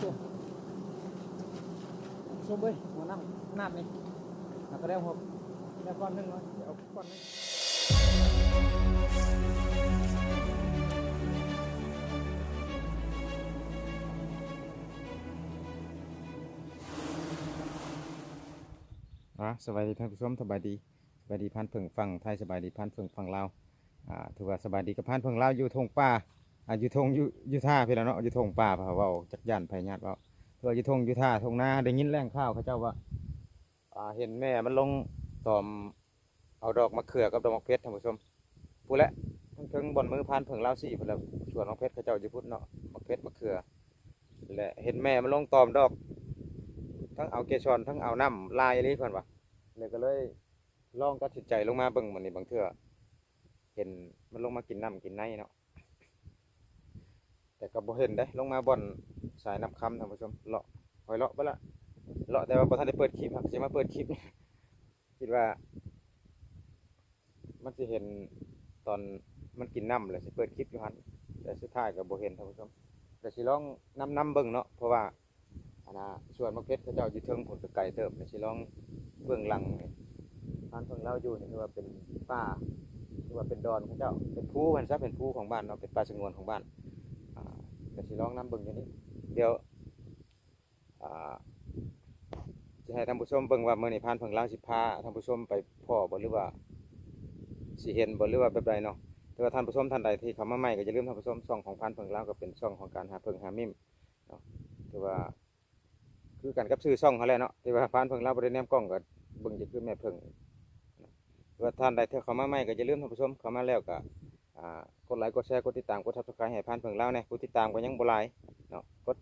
ຊົມເອີຍ ຫົວນ້ຳ ນ້ຳນີ້ ເຮົາກໍໄດ້ຫົວ ໄດ້ກ້ອນໜຶ່ງເນາະ ເອົາກ້ອນໜຶ່ງ. ອ່າ ສະບາຍດີທ່ານຜູ້ຊົມ ສະບາຍດີ ສະບາຍດີພານເຜິ້ງຝັ່ງໄທ ສະບາຍດີພານເຜິ້ງຝັ່ງລາວ. ອ່າ ຖືວ່າສະບາຍດີກັບພານເຜິ້ງລາວຢູ່ທົ່ງປ່າ ອ່າ ຢູ່ທົ່ງ ຢູ່ ຢູ່ທ່າພີ້ແຫຼະເນາະ ຢູ່ທົ່ງປ່າ ເພາະເວົ້າຈັກຢ້ານໄພຍາດເວົ້າ ຖືວ່າຢູ່ທົ່ງຢູ່ທ່າທົ່ງນາ ໄດ້ຍິນແຫຼ່ງຂ່າວເຂົາເຈົ້າວ່າ ອ່າ ເຫັນແມ່ມັນລົງຕອມເອົາດອກມະເຂືອກັບດອກໝາກເຜັດທ່ານຜູ້ຊົມ ພຸ້ນແຫຼະ ເທິງໆບ່ອນມືພານເຜິ້ງລາວສີ່ພຸ້ນແຫຼະ ສວນໝາກເຜັດເຂົາເຈົ້າຢູ່ພຸ້ນເນາະ ໝາກເຜັດ ໝາກເຂືອ ແລະ ເຫັນແມ່ມັນລົງຕອມດອກ ທັງເອົາເກສອນ ທັງເອົານ້ຳ ຫຼາຍອີ່ຫຼີເພິ່ນວ່າ ແລ້ວກໍເລີຍລອງຕັດສິນໃຈລົງມາເບິ່ງ ມື້ນີ້ບາງເທື່ອເຫັນມັນລົງມາກິນນ້ຳກິນໃນເນາະ ແຕ່ກໍບໍ່ເຫັນເດ້ ລົງມາບ່ອນສາຍນ້ຳຄຳທ່ານຜູ້ຊົມ ເລາະ ຂ້ອຍເລາະເບິດລະ ເລາະ ແຕ່ວ່າບໍ່ທັນໄດ້ເປີດຄລິບ ຫາກຊິມາເປີດຄລິບ ຄິດວ່າ ມັນຊິເຫັນຕອນມັນກິນນ້ຳ ແລ້ວຊິເປີດຄລິບຢູ່ຫັ້ນ ແຕ່ສຸດທ້າຍກໍບໍ່ເຫັນທ່ານຜູ້ຊົມ ແຕ່ຊິລອງນຳ ນຳເບິ່ງເນາະ ເພາະວ່າ ອັນນ່າ ສວນໝາກເຜັດເຂົາເຈົ້າຢູ່ເທິງພຸ້ນ ກໍໄກເຕີບ ແລ້ວຊິລອງເບື້ອງຫຼັງນີ້ ພານເຜິ້ງລາວຢູ່ນີ້ ຄືວ່າເປັນປ່າ ຄືວ່າເປັນດອນເຂົາເຈົ້າ ເປັນພູຫັ້ນຊະ ເປັນພູຂອງບ້ານເນາະ ເປັນປ່າສະຫງວນຂອງບ້ານ ອ່າ ກໍຊິລອງນຳເບິ່ງຢູ່ນີ້ ດຽວ ອ່າ ຊິໃຫ້ທ່ານຜູ້ຊົມເບິ່ງວ່າ ມື້ນີ້ພານເຜິ້ງລາວຊິພາທ່ານຜູ້ຊົມໄປພໍ້ບໍ່ ຫຼືວ່າຊິເຫັນບໍ່ ຫຼືວ່າແບບໃດເນາະ ແຕ່ວ່າທ່ານຜູ້ຊົມທ່ານໃດທີ່ເຂົ້າມາໃໝ່ ກໍຢ່າລືມທ່ານຜູ້ຊົມ ຊ່ອງຂອງພານເຜິ້ງລາວກໍເປັນຊ່ອງຂອງການຫາເຜິ້ງຫາມິ້ມເນາະ ຖືວ່າຄືກັນກັບຊື່ຊ່ອງຫັ້ນແຫຼະເນາະ ທີ່ວ່າພານເຜິ້ງລາວບໍ່ໄດ້ແນມກ້ອງ ກໍເບິ່ງຈະຄືແມ່ເຜິ້ງ ຫຼືວ່າທ່ານໃດທີ່ເຂົ້າມາໃໝ່ ກໍຢ່າລືມທ່ານຜູ້ຊົມ ເຂົ້າມາແລ້ວກໍ ອ່າ ກົດໄລ ກົດແຊ ກົດຕິດຕາມ ກົດ Subscribe ໃຫ້ພານເຜິ້ງລາວແດ່ ຜູ້ຕິດຕາມກໍຍັງບໍ່ຫຼາຍເນາະ ກົດ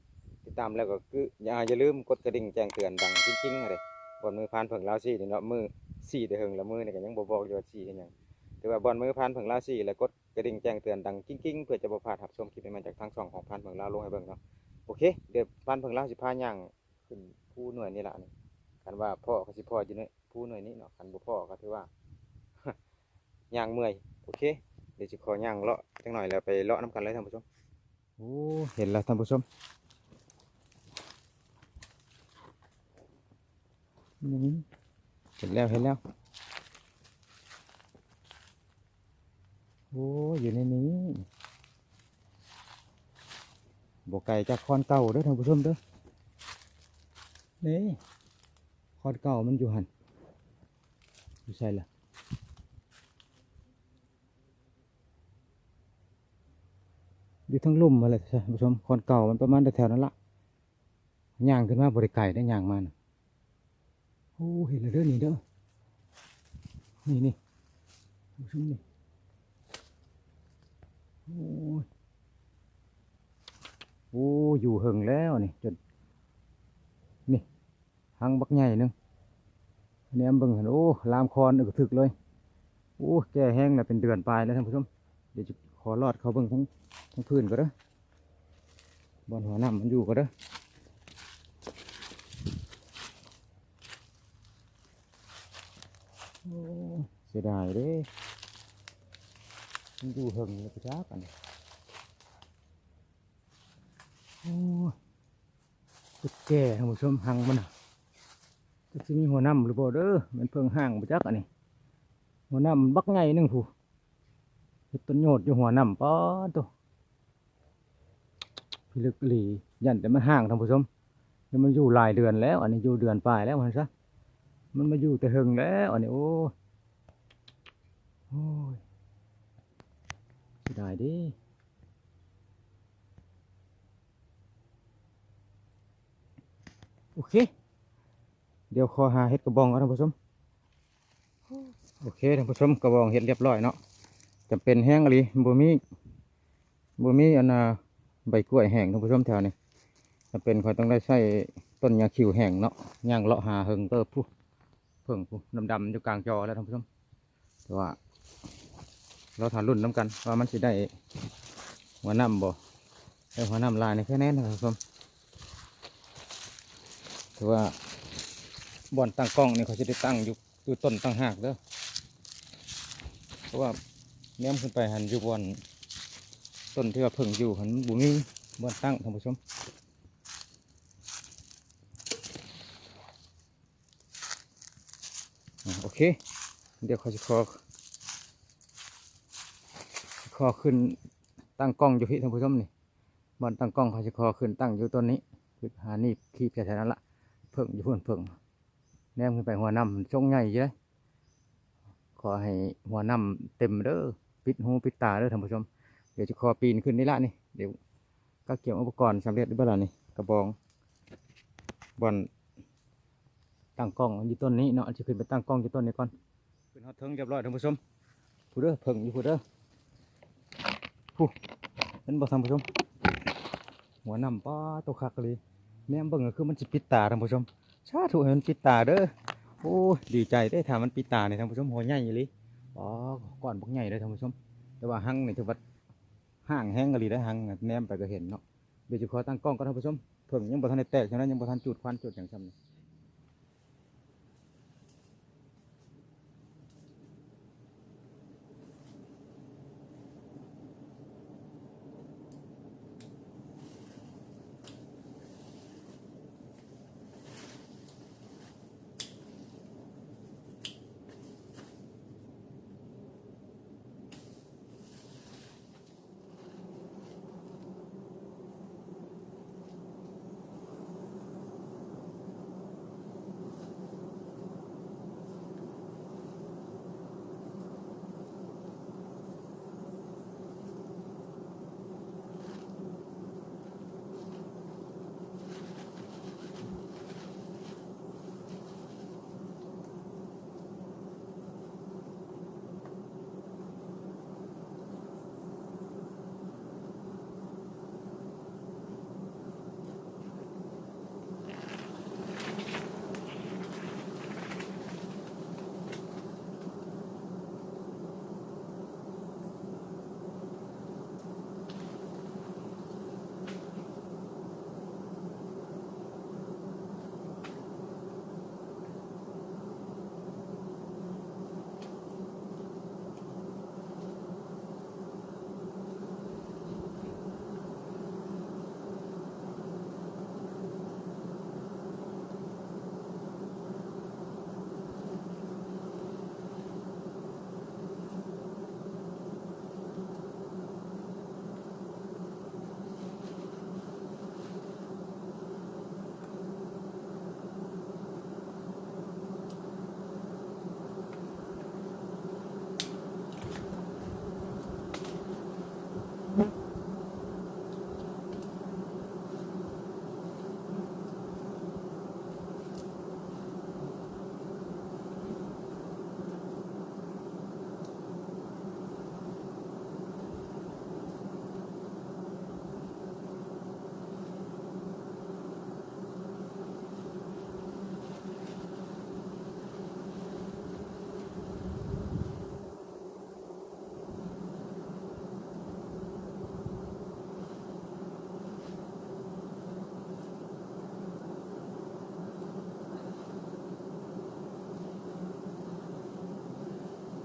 ຕິດຕາມແລ້ວກໍຄື ຢ່າ ຢ່າລືມກົດກະດິ່ງແຈ້ງເຕືອນດັງຈິ້ງໆ ຫັ້ນເດ້ ບ່ອນມືພານເຜິ້ງລາວສີ່ນີ້ເນາະ ມື ສີ່ແຕ່ເຫິງລະ ມືນີ້ກໍຍັງບໍ່ບອກຢູ່ວ່າສີ່ເຮັດຫຍັງ ແຕ່ວ່າບ່ອນມືພານເຜິ້ງລາວສີ່ ແລ້ວກົດກະດິ່ງແຈ້ງເຕືອນດັງຈິ້ງໆ ເພື່ອຈະບໍ່ພາດຮັບຊົມຄລິບໃໝ່ໆ ຈາກທາງຊ່ອງຂອງພານເຜິ້ງລາວລົງໃຫ້ເບິ່ງເນາະ ໂອເຄ ດຽວພານເຜິ້ງລາວຊິພາຍ່າງຂຶ້ນພູໜ່ວຍນີ້ລະ ອັນນີ້ ຄັນວ່າພໍ້ກໍຊິພໍ້ຢູ່ໃນພູໜ່ວຍນີ້ເນາະ ຄັນບໍ່ພໍ້ກໍຖືວ່າ ຍ່າງເມື່ອຍ ໂອເຄ ດຽວຊິຂໍຍ່າງເລາະຈັກໜ່ອຍ ແລ້ວໄປເລາະນຳກັນເລີຍທ່ານຜູ້ຊົມ ໂອ້ ເຫັນແລ້ວທ່ານຜູ້ຊົມ ນີ້ ເຫັນແລ້ວ ເຫັນແລ້ວ ໂອ້ ຢູ່ໃນນີ້ ບໍ່ໄກຈາກຄອນເກົ່າເດີທ່ານຜູ້ຊົມເດີ ນີ້ ຄອນເກົ່າມັນຢູ່ຫັ້ນ ຢູ່ໃສລະ? ຢູ່ທາງລຸ່ມຫັ້ນແຫຼະທ່ານຜູ້ຊົມ ຄອນເກົ່າມັນປະມານແຖວໆນັ້ນລະ ຍ່າງຂຶ້ນມາບໍ່ໄດ້ໄກເດ້ ຍ່າງມານະ ໂອ້ ເຫັນແລ້ວເດີນີ້ເດີ ນີ້ໆ ທ່ານຜູ້ຊົມນີ້ ໂອ້ຍ ໂອ້ ຢູ່ເຫິງແລ້ວນີ້ ຈົນ ນີ້ ຮັງບັກໃຫຍ່ໜຶ່ງ ແນມເບິ່ງຫັ້ນ ໂອ້ ລາມຄອນອຶກກະທຶກເລີຍ ໂອ້ ແກ່ແຮງແລ້ວ ເປັນເດືອນປາຍແລ້ວທ່ານຜູ້ຊົມ ດຽວຈະຂໍລອດເຂົ້າເບິ່ງທາງ ທາງພື້ນກ່ອນເດີ ບ່ອນຫົວນ້ຳມັນຢູ່ກ່ອນເດີ ໂອ້ ເສຍດາຍເດ້ ມັນຢູ່ເຫິງແລ້ວປະຈັກອັນນີ້ ໂອ້ ຈຸດແກ່ທ່ານຜູ້ຊົມ ຮັງມັນນະ ຈັກຊິມີຫົວນ້ຳຫຼືບໍ່ເດີ ແມ່ນເຜິ້ງຮ້າງບໍ່ຈັກອັນນີ້ ຫົວນ້ຳບັກໃຫຍ່ໜຶ່ງພຸ້ນ ເຮັດປະໂຫຍດຢູ່ຫົວນ້ຳ ປາດໂທ້ ພິລຶກອີ່ຫຼີ ຢ້ານແຕ່ມັນຮ້າງທ່ານຜູ້ຊົມ ແຕ່ມັນຢູ່ຫຼາຍເດືອນແລ້ວ ອັນນີ້ຢູ່ເດືອນປາຍແລ້ວວ່າຊັ້ນຊະ ມັນມາຢູ່ແຕ່ເຫິງແລ້ວ ອັນນີ້ ໂອ້ຍ ໂອ້ຍ ເສຍດາຍເດ້. ໂອເຄ ດຽວຂໍຫາເຮັດກະບອງກ່ອນທ່ານຜູ້ຊົມ. ໂອເຄທ່ານຜູ້ຊົມ ກະບອງເຮັດລຽບລ້ອຍເນາະ. ຈຳເປັນແຮງອີ່ຫຼີ ບໍ່ມີ ບໍ່ມີອັນນ່າ ໃບກ້ວຍແຫ້ງທ່ານຜູ້ຊົມ ແຖວນີ້. ຈຳເປັນຂ້ອຍຕ້ອງໄດ້ໃຊ້ຕົ້ນຫຍ້າຂິວແຫ້ງເນາະ. ຍ່າງເລາະຫາເຫິງເຕີບພຸ້ນ ເພິ່ງພຸ້ນ ດຳໆ ຢູ່ກາງຈໍແລ້ວທ່ານຜູ້ຊົມ. ແຕ່ວ່າລໍຖ້າລຸ້ນນຳກັນວ່າມັນຊິໄດ້ຫົວນ້ຳບໍ່ ໄດ້ຫົວນ້ຳຫຼາຍນີ້ແຄ່ແນ່ນະທ່ານຜູ້ຊົມ. ຖືວ່າບ່ອນຕັ້ງກ້ອງນີ້ ຂ້ອຍຊິໄດ້ຕັ້ງຢູ່ ຢູ່ຕົ້ນຕ່າງຫາກເດີ ເພາະວ່າແນມຂຶ້ນໄປຫັ້ນ ຢູ່ບ່ອນຕົ້ນທີ່ວ່າເພິ່ງຢູ່ຫັ້ນ ມັນບໍ່ມີບ່ອນຕັ້ງທ່ານຜູ້ຊົມ. ໂອເຄ ດຽວຂ້ອຍຊິຂໍ ຂໍຂຶ້ນຕັ້ງກ້ອງຢູ່ພີ້ທ່ານຜູ້ຊົມນີ້. ບ່ອນຕັ້ງກ້ອງຂ້ອຍຊິຂໍຂຶ້ນຕັ້ງຢູ່ຕົ້ນນີ້ ຄືຫາໜີບຄີບໃສ່ນັ້ນລະ. ເຜິ້ງຢູ່ພຸ້ນ ເຜິ້ງ ແນມຂຶ້ນໄປຫົວນ້ຳ ມັນຊົງໃຫຍ່ຢູ່ເດ້. ຂໍໃຫ້ຫົວນ້ຳເຕັມເດີ ປິດຫູປິດຕາເດີທ່ານຜູ້ຊົມ. ດຽວຊິຂໍປີນຂຶ້ນນີ້ລະນີ້. ດຽວກະກຽມອຸປະກອນສຳເລັດເບິດລະນີ້ ກະບອງ ບ່ອນຕັ້ງກ້ອງຢູ່ຕົ້ນນີ້ເນາະ ຊິຂຶ້ນໄປຕັ້ງກ້ອງຢູ່ຕົ້ນນີ້ກ່ອນ. ຂຶ້ນຮອດເທິງຮຽບຮ້ອຍທ່ານຜູ້ຊົມ. ພຸ້ນເດີ ເຜິ້ງຢູ່ພຸ້ນເດີ ພຸ້ນ ເຫັນບໍ່ທ່ານຜູ້ຊົມ? ຫົວນ້ຳ ປາດໂຕ ຄັກອີ່ຫຼີ. ແນມເບິ່ງກໍຄືມັນຊິປິດຕາທ່ານຜູ້ຊົມ. ສາທຸໃຫ້ມັນປິດຕາເດີ. ໂອ້ຍ ດີໃຈເດ້ ຖ້າມັນປິດຕານີ້ທ່ານຜູ້ຊົມ. ຫົວໃຫຍ່ອີ່ຫຼີ ປາດ ກ້ອນບັກໃຫຍ່ເດີທ່ານຜູ້ຊົມ. ແຕ່ວ່າຮັງນີ້ຖືວ່າຮ່າງແຮງອີ່ຫຼີເດ້ ຮັງແນມໄປກໍເຫັນເນາະ. ດຽວຊິຂໍຕັ້ງກ້ອງກ່ອນທ່ານຜູ້ຊົມ. ເຜິ້ງຍັງບໍ່ທັນໄດ້ແຕກຊ່ຳນັ້ນ ຍັງບໍ່ທັນຈູດຄວັນຈູດຫຍັງຊ່ຳນີ້.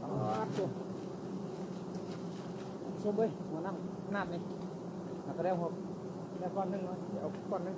ປາດໂທ້ ຊົມເອີຍ ຫົວນ້ຳຂະໜາດນີ້ ຫາກະແລ້ວຫົວ ແລ້ວກ້ອນໜຶ່ງເນາະ ເອົາກ້ອນໜຶ່ງ.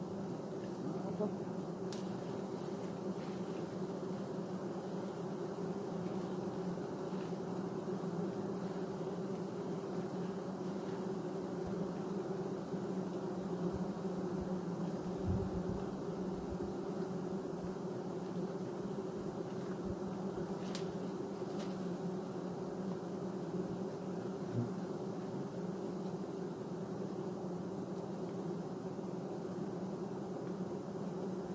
ໂ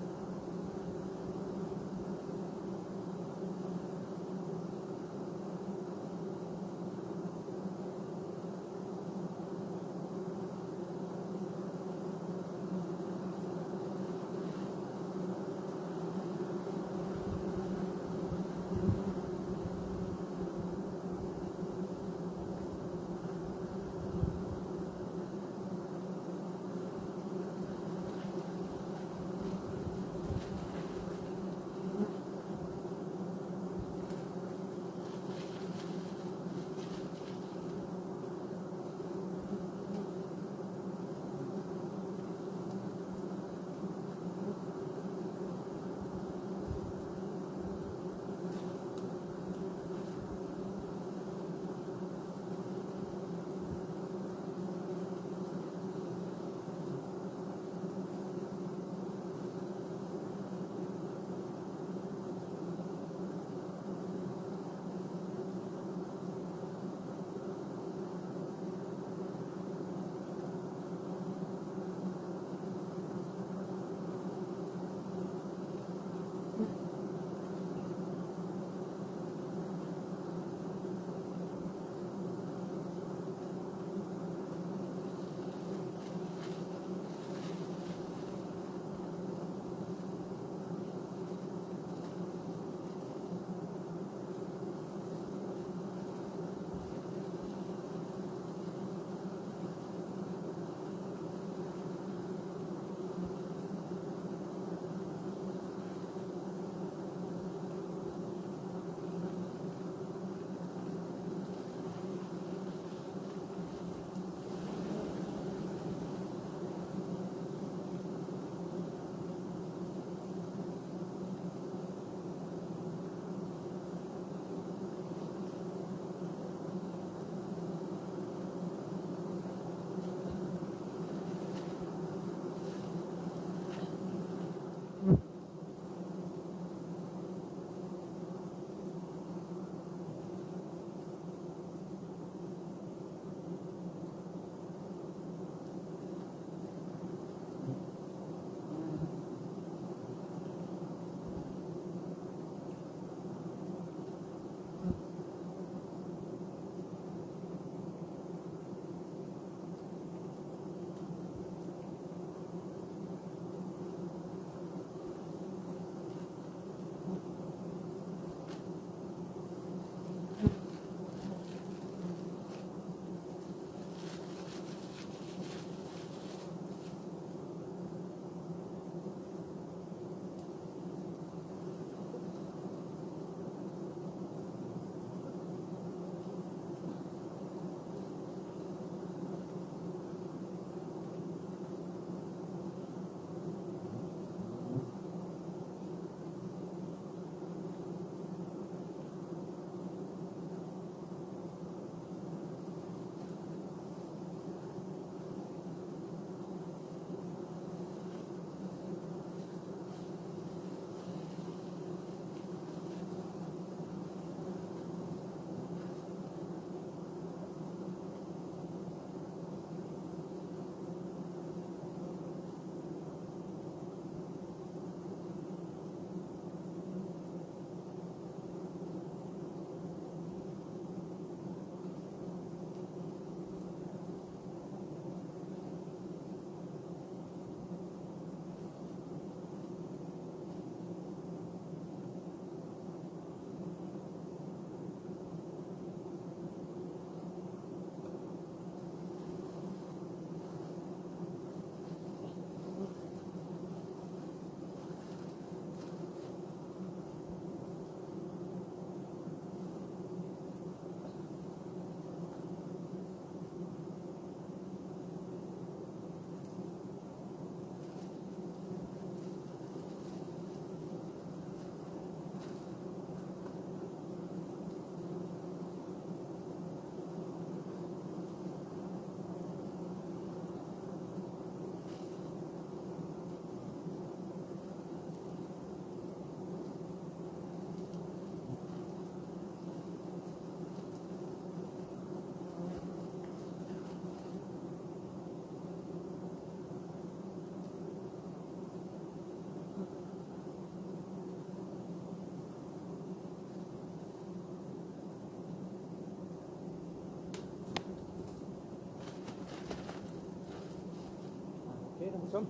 ຊົມ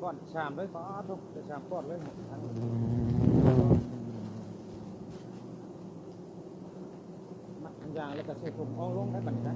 ກ້ອນທີ່ສາມເລີຍ ປາດໂທ້ ໄດ້ສາມກ້ອນເລີຍ ມັດທາງຢາງ ແລ້ວກໍໃສ່ຖົງອ່ອງລົງໄດ້ບັດນີ້ນະ.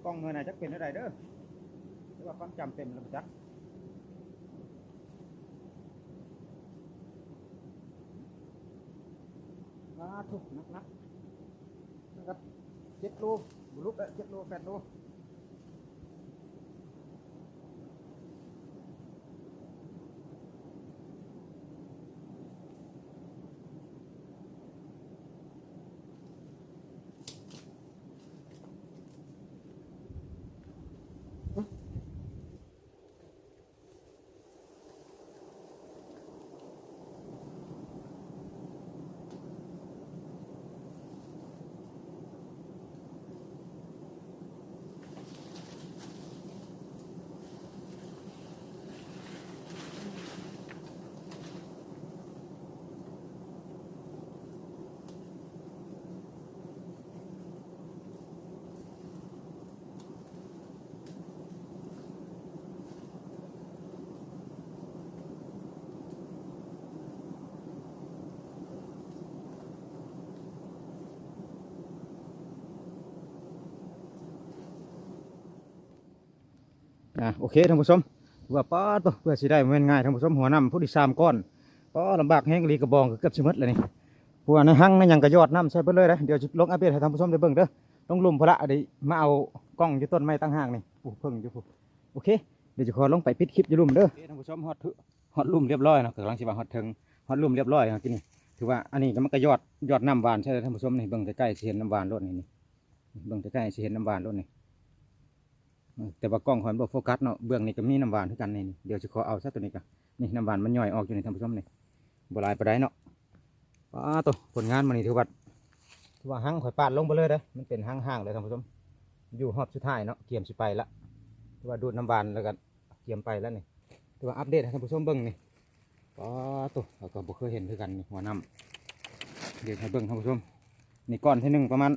ກ້ອງເງິນນະ ຈັກເປັນແນວໃດເດີ ແຕ່ວ່າຄວາມຈຳເຕັມແລ້ວບໍ່ຈັກ. ສາທຸ ໜັກໆ ໜັກເຈັດໂລ ບໍ່ຫຼຸດແລ້ວ ເຈັດໂລ ແປດໂລ. ອ່າ ໂອເຄທ່ານຜູ້ຊົມ ຖືວ່າ ປາດໂທ້ ເພື່ອຊິໄດ້ບໍ່ແມ່ນງ່າຍທ່ານຜູ້ຊົມ ຫົວນ້ຳພໍດີສາມກ້ອນ ປາດ ລຳບາກແຮງອີ່ຫຼີ ກະບອງກໍເກືອບຊິໝົດແລ້ວນີ້ ເພາະວ່າໃນຮັງໃນຫຍັງກໍຢອດນ້ຳໃສ່ເບິດເລີຍເດ້. ດຽວຊິລົງອັບເດດໃຫ້ທ່ານຜູ້ຊົມໄດ້ເບິ່ງເດີ ລົງລຸ່ມພຸ້ນລະ ໄດ້ມາເອົາກ້ອງຢູ່ຕົ້ນໄມ້ຕ່າງຫາກນີ້ ໂອ້ ເພິ່ງຢູ່ພຸ້ນ. ໂອເຄ ດຽວຈະຂໍລົງໄປປິດຄລິບຢູ່ລຸ່ມເດີ. ໂອເຄທ່ານຜູ້ຊົມ ຮອດ ຮອດລຸ່ມລຽບຮ້ອຍເນາະ ກຳລັງຊິວ່າຮອດເທິງ ຮອດລຸ່ມລຽບຮ້ອຍເນາະ ທີ່ນີ້ ຖືວ່າອັນນີ້ກໍມັນກໍຢອດ ຢອດນ້ຳຫວານໃສ່ແລ້ວທ່ານຜູ້ຊົມນີ້ ເບິ່ງໃກ້ໆ ຊິເຫັນນ້ຳຫວານໂລດນີ້ ນີ້ ເບິ່ງໃກ້ໆ ຊິເຫັນນ້ຳຫວານໂລດນີ້. ເອີ ແຕ່ວ່າກ້ອງຂ້ອຍບໍ່ໂຟກັສເນາະ ເບື້ອງນີ້ກໍມີນ້ຳຫວານຄືກັນນີ້ ດຽວຊິຂໍເອົາຊະໂຕນີ້ກະ ນີ້ ນ້ຳຫວານມັນຍ່ອຍອອກຢູ່ນີ້ທ່ານຜູ້ຊົມນີ້ ບໍ່ຫຼາຍປານໃດເນາະ. ປາດໂທ້ ຜົນງານມື້ນີ້ຖືວ່າ ຖືວ່າຮັງຂ້ອຍປາດລົງໄປເລີຍເດ້ ມັນເປັນຮັງຮ້າງເລີຍທ່ານຜູ້ຊົມ ຢູ່ຮອບສຸດທ້າຍເນາະ ກຽມຊິໄປລະ ຖືວ່າດູດນ້ຳຫວານແລ້ວກໍກຽມໄປລະນີ້ ຖືວ່າອັບເດດໃຫ້ທ່ານຜູ້ຊົມເບິ່ງນີ້. ປາດໂທ້ ຂ້ອຍກໍບໍ່ເຄີຍເຫັນຄືກັນນີ້ ຫົວນ້ຳ ດຽວໃຫ້ເບິ່ງທ່ານຜູ້ຊົມ ນີ້ກ້ອນທີໜຶ່ງປະມານ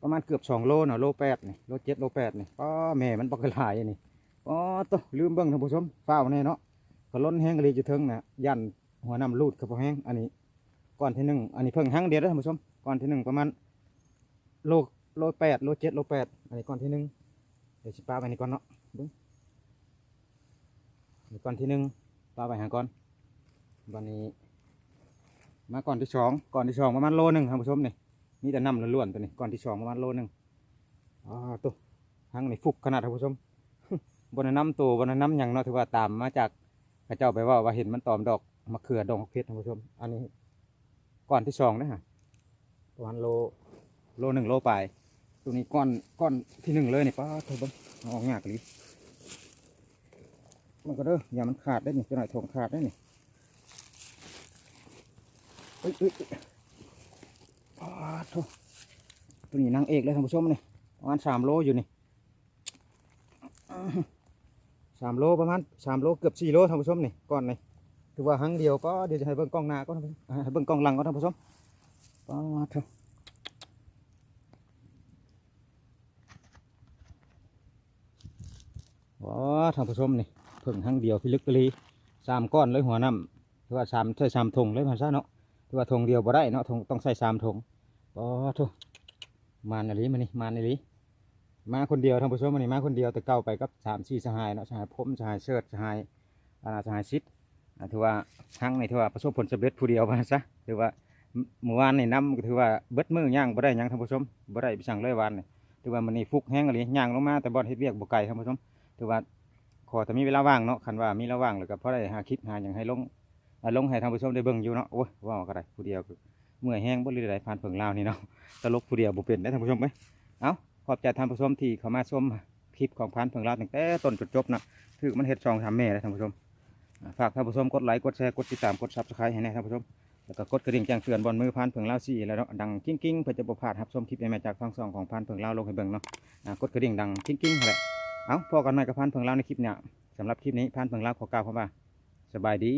ປະມານເກືອບສອງໂລເນາະ ໂລແປດນີ້ ໂລເຈັດ ໂລແປດນີ້ ປ້າ ແມ່ມັນບັກຫຼາຍນີ້ ປາດໂທ້ ລືມເບິ່ງທ່ານຜູ້ຊົມ ຟ້າວແດ່ເນາະ ກະລົ້ນແຮງອີ່ຫຼີຢູ່ເທິງນະ ຢ້ານຫົວນ້ຳລູດເຂົ້າພໍແຮງ. ອັນນີ້ກ້ອນທີໜຶ່ງ ອັນນີ້ເພິ່ງຮັງດຽວເດີທ່ານຜູ້ຊົມ ກ້ອນທີໜຶ່ງປະມານໂລ ໂລແປດ ໂລເຈັດ ໂລແປດ ອັນນີ້ກ້ອນທີໜຶ່ງ ດຽວຊິປະໄວ້ນີ້ກ່ອນເນາະ ເບິ່ງ ນີ້ກ້ອນທີໜຶ່ງ ປະໄວ້ຫາກ່ອນ ບາດນີ້ມາກ້ອນທີສອງ ກ້ອນທີສອງປະມານໂລໜຶ່ງທ່ານຜູ້ຊົມນີ້ ມີແຕ່ນ້ຳລ້ວນໆ ໂຕນີ້ ກ້ອນທີສອງປະມານໂລໜຶ່ງ. ອ້າ ໂທ້ ຮັງນີ້ຟຸກຂະໜາດທ່ານຜູ້ຊົມ ບໍ່ແນະນຳໂຕ ບໍ່ແນະນຳຫຍັງເນາະ ຖືວ່າຕາມມາຈາກເຂົາເຈົ້າໄປເວົ້າວ່າເຫັນມັນຕອມດອກມະເຂືອ ດອກໝາກເຜັດທ່ານຜູ້ຊົມ. ອັນນີ້ກ້ອນທີສອງເດ້ ປະມານໂລ ໂລໜຶ່ງ ໂລປາຍ ໂຕນີ້ກ້ອນ ກ້ອນທີໜຶ່ງເລີຍນີ້ ປາດໂທ້ ເບິ່ງ ເອົາອອກຍາກອີ່ຫຼີ ເບິ່ງກ່ອນເດີ ຢ່າມັນຂາດເດ້ນີ້ ຈັກໜ້ອຍຖົງຂາດເດ້ນີ້ ເອີຍ ເອີຍ ເອີຍ ປາດໂທ້ ໂຕນີ້ນາງເອກເລີຍທ່ານຜູ້ຊົມນີ້ ປະມານສາມໂລຢູ່ນີ້ ສາມໂລ ປະມານສາມໂລ ເກືອບສີ່ໂລທ່ານຜູ້ຊົມນີ້ ກ້ອນນີ້ ຖືວ່າຮັງດຽວ. ປາດ ດຽວຈະໃຫ້ເບິ່ງກ້ອງໜ້າກ່ອນ ໃຫ້ເບິ່ງກ້ອງຫຼັງກ່ອນທ່ານຜູ້ຊົມ ປາດໂທ້ ປາດ ທ່ານຜູ້ຊົມນີ້ ເພິ່ງຮັງດຽວພິລຶກອີ່ຫຼີ ສາມກ້ອນເລີຍ ຫົວນ້ຳ ຖືວ່າສາມ ໃຊ້ສາມຖົງເລີຍວ່າຊັ້ນເນາະ ຖືວ່າຖົງດຽວບໍ່ໄດ້ເນາະ ຖົງ ຕ້ອງໃຊ້ສາມຖົງ. ປາໂທ້ ໝານອີ່ຫຼີມື້ນີ້ ໝານອີ່ຫຼີ. ມາຄົນດຽວທ່ານຜູ້ຊົມ ມື້ນີ້ມາຄົນດຽວ ແຕ່ເກົ່າໄປກັບສາມສີ່ສະຫາຍເນາະ ສະຫາຍພົມ ສະຫາຍເສີດ ສະຫາຍ ອາ ສະຫາຍສິດ. ອາ ຖືວ່າຄັ້ງນີ້ຖືວ່າປະສົບຜົນສຳເລັດຜູ້ດຽວວ່າຊັ້ນຊະ ຖືວ່າ ມື້ວານນີ້ນຳ ຖືວ່າເບິດມື້ຍ່າງບໍ່ໄດ້ຫຍັງທ່ານຜູ້ຊົມ ບໍ່ໄດ້ໄປສັງເລີຍວານນີ້. ຖືວ່າມື້ນີ້ຟຸກແຮງອີ່ຫຼີ ຍ່າງລົງມາແຕ່ບ່ອນເຮັດວຽກບໍ່ໄກທ່ານຜູ້ຊົມ. ຖືວ່າຂໍແຕ່ມີເວລາວ່າງເນາະ ຄັນວ່າມີເວລາວ່າງແລ້ວກໍພໍໄດ້ຫາຄລິບຫາຫຍັງໃຫ້ລົງ ອາ ລົງໃຫ້ທ່ານຜູ້ຊົມໄດ້ເບິ່ງຢູ່ເນາະ. ໂອ້ຍ ເວົ້າກໍໄດ້ ຜູ້ດຽວກໍເມື່ອຍແຮງເບິດເລີຍ ພານເຜິ້ງລາວນີ້ເນາະ ຕະຫຼົກຜູ້ດຽວບໍ່ເປັນເດ້ທ່ານຜູ້ຊົມເອີຍ. ເອົ້າ ຂອບໃຈທ່ານຜູ້ຊົມທີ່ເຂົ້າມາຊົມຄລິບຂອງພານເຜິ້ງລາວຕັ້ງແຕ່ຕົ້ນຈົນຈົບນະ ຖືກມັນເຮັດສອງສາມແມ່ແລ້ວທ່ານຜູ້ຊົມ. ອາ ຝາກທ່ານຜູ້ຊົມກົດໄລ ກົດແຊ ກົດຕິດຕາມ ກົດ Subscribe ໃຫ້ແດ່ທ່ານຜູ້ຊົມ ແລ້ວກໍກົດກະດິ່ງແຈ້ງເຕືອນບ່ອນມືພານເຜິ້ງລາວຊີ້ແລ້ວເນາະ ດັງກິ້ງໆ ເພື່ອຈະບໍ່ພາດຮັບຊົມຄລິບໃໝ່ໆ ຈາກທາງຊ່ອງຂອງພານເຜິ້ງລາວລົງໃຫ້ເບິ່ງເນາະ. ອາ ກົດກະດິ່ງດັງກິ້ງໆຫັ້ນແຫຼະ. ເອົ້າ ພໍ້ກັນໃໝ່ກັບພານເຜິ້ງລາວໃນຄລິບໜ້າ. ສຳລັບຄລິບນີ້ ພານເຜິ້ງລາວຂໍກ່າວຄຳວ່າ ສະບາຍດີ.